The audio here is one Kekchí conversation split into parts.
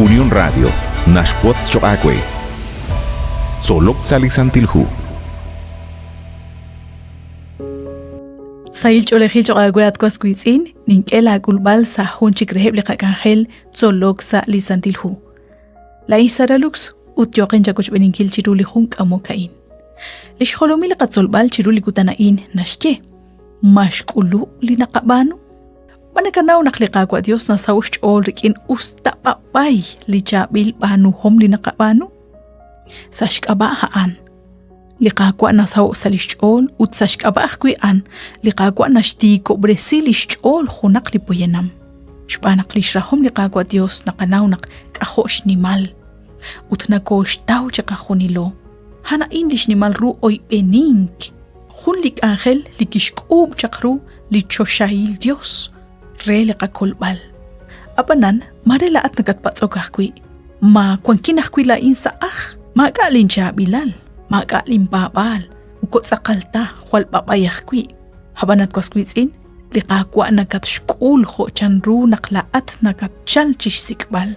Unión Radio naxwotz choq' aawe. Tzolok sa' li Santil Hu. Sahil ch'oolejil choq' aawe at was wiitz'in, nink'e laak'ulb'al sa' jun chik reheb' li qak'anjel tzolok sa' li Santil Hu. Laa'in xSara Lux ut yooqin chawochb'eeninkil chiru li jun k'amok a'in. Li xjolomil li qatzolb'al chiru li kutan a'in naxye, Ma xk'ulub' li naqab'aanu? Ma nakanaw naq li Qaawa' Dios nasaho' xch'ool rik'in us ta b'ab'ay li chaab'il b'aanuhom li naqab'aanu? Sa' xk'ab'a' a'an, li Qaawa' nasaho' sa' lix ch'ool ut sa' xk'ab'a' ajwi' a'an, li Qaawa' naxtiikob'resi lix ch'ool junaq li poyanam. Xb'aan naq lix rahom li Qaawa' Dios naqanaw naq k'ajo' xnimal ut nakooxtaw chiqajunilo. A'an a'in li xnimal ru oyb'enink, jun li k'anjel li kixk'uub' chaq ru li choxahil Dios re li qakolb'al. Ab'anan, maare laa'at nakatpatz'ok ajwi', ma wankin ajwi' laa'in sa' aj? Maak'a' linchaab'ilal, maak'a' linpaab'aal, moko tz'aqal ta, jwal b'ab'ay ajwi'. Ab'an at was wiitz'in, li Qaawa' nakatxk'ul jo' chanru naq laa'at nakatchal chixsik'b'al.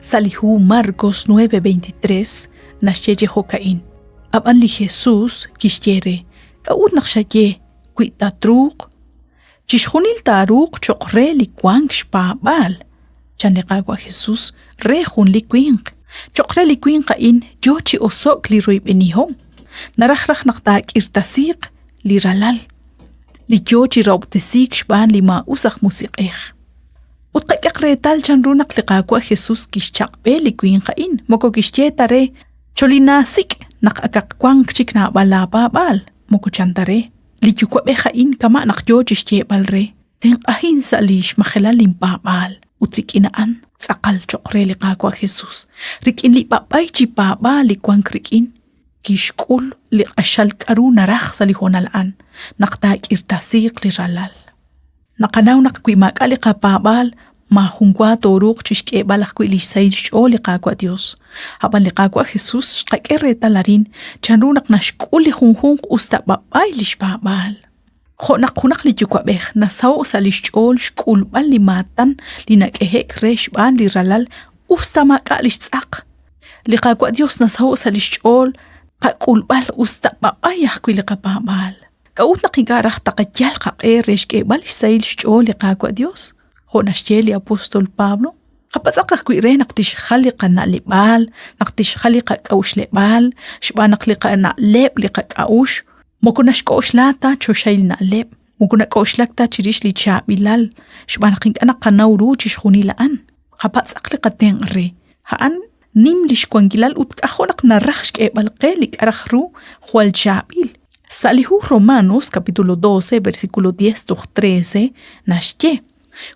Sa' li hu Marcos 9:23 naxye chi jo'ka'in, Ab'an li Jesús kixye re, K'a'ut naq xaye wi tatruuq? Chixjunil taaruuq cho'q re li wank xpaab'aal, chan li Qaawa' Jesús re jun li winq. Cho'q re li winq a'in yo chi oso'k li royb'enihom. Naraj raj naq taak'irtasiiq li ralal, li yo chi rahob'tesiik xb'aan li maa'us aj musiq'ej. Ut qak'ehaq reetal chanru naq li Qaawa' Jesús kixchaq'b'e li winq a'in, moko kixye ta re, Cholinaasik' naq akaq wanq chik naab'al laapaab'aal, moko chan ta re. Li yuwa'b'ej a'in kama' naq yo chi xyeeb'al re, Tenq'ahin sa' li xmajelal linpaab'aal. Ut rik'in a'an tz'aqal cho'q re li Qaawa' Jesús, rik'in li b'ab'ay chi paab'aal li wank rik'in, kixk'ul li q'axal k'aru naraj sa' li hoonal a'an, naq taak'irtasiiq li ralal. Naqanaw naq wi maak'a' li qapaab'aal, maajunwa tooruuq chixk'eeb'al ajwi' lix sahil xch'ool li Qaawa' Dios. A'b'an li Qaawa' Jesus xqak'e reetal arin chanru naq naxk'ul li junjunq us ta b'ab'ay lix paab'aal. Jo' naq junaq li yuwa'b'ej nasaho' sa' lix ch'ool xk'ulb'al li maatan li nak'ehe'k re xb'aan li ralal us ta maak'a' lix tz'aq, li Qaawa' Dios nasaho' sa' lix ch'ool qak'ulb'al us ta b'ab'ay ajwi' li qapaab'aal. K'a'ut naq ink'a' raj taqayal qaq'e re xk'eeb'al xsahil xch'ool li Qaawa' Dios, jo' naxye li apóstol Pablo? Qapatz'aq ajwi' re naq tixjal li qana'leb'aal, naq tixjal li qak'a'uxleb'aal, xb'aan naq li qana'leb' li qak'a'uxl moko naxk'oxla ta choxahil na'leb', moko nak'oxlak ta chirix li chaab'ilal, xb'aan naq ink'a' naqanaw ru chixjunil a'an. Qapatz'aq li qatenq' re. A'an nim li xwankilal ut k'ajo' naq naraj xk'eeb'al qe li k'a raj ru jwal chaab'il. Sa' li hu Romanos capítulo 12 versículo 10 toj 13 naxye,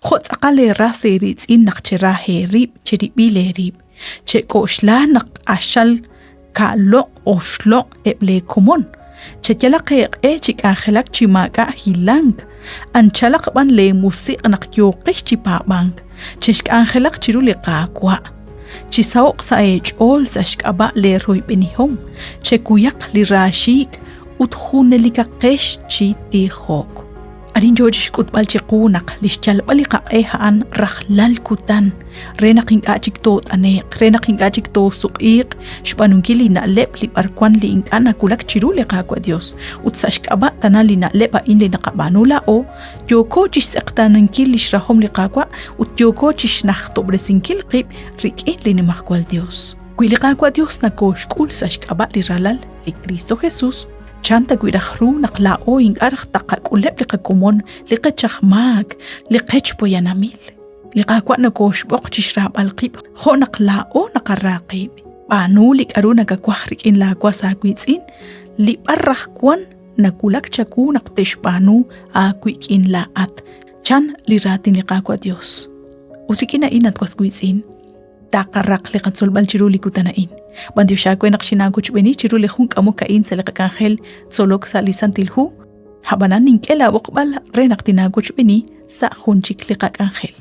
Jo' tz'aqal eeras eeriitz'in naq chera eerib' cherib'il eerib', chek'oxla naq q'axal ka'loq' oxloq' eb' leekomon, cheyalaq eeq'e chi k'anjelak chi maak'a' hilank, anchalaq b'an leemusiq' naq yooqex chi paab'ank, chexk'anjelaq chiru li Qaawa'. Chisaho'q sa' eech'ool sa' xk'ab'a' leeroyb'enihom, chekuyaq li raaxiik' ut junelikaqex chi tijok. Arin yoo chixk'utb'al chiqu naq lix yalb'al li qaq'e a'an rajlal kutan, re naq ink'a' chik toot'ane'q, re naq ink'a' chik toosuq'iiq xb'aanunkil li na'leb' li b'arwan li ink'a' nawulak chiru li Qaawa' Dios, ut sa' xk'ab'a' tana li na'leb' a'in li naqab'aanu laa'o, yooko chixtz'eqtaanankil lix rahom li Qaawa' ut yooko chixnajtob'resinkil qib' rik'in li Nimajwal Dios. Wi li Qaawa' Dios nakooxk'ul sa' xk'ab'a' li Ralal, li Kristo Jesus, Chan ta wi' raj ru naq laa'o ink'a' raj taqak'uleb' li qakomon, li qech aj maak, li qech poyanamil? Li Qaawa' nokooxb'oq chixraab'al qib' jo' naq laa'o naqara qib'. B'aanu li k'aru nakawaj rik'in laawas aawiitz'in, li b'ar raj wan nawulak chawu naq te'xb'aanu aawik'in laa'at, chan li raatin li Qaawa' Dios. Ut rik'in a'in, at was wiitz'in, taqaraq li qatzolb'al chiru li kutan a'in. B'antiox aawe naq xinaawochb'eeni chiru li jun k'amok a'in sa' li qak'anjel tzolok sa' li Santil Hu. Ab'anan nink'e laab'oqb'al re naq tinaawochb'eeni sa' jun chik li qak'anjel.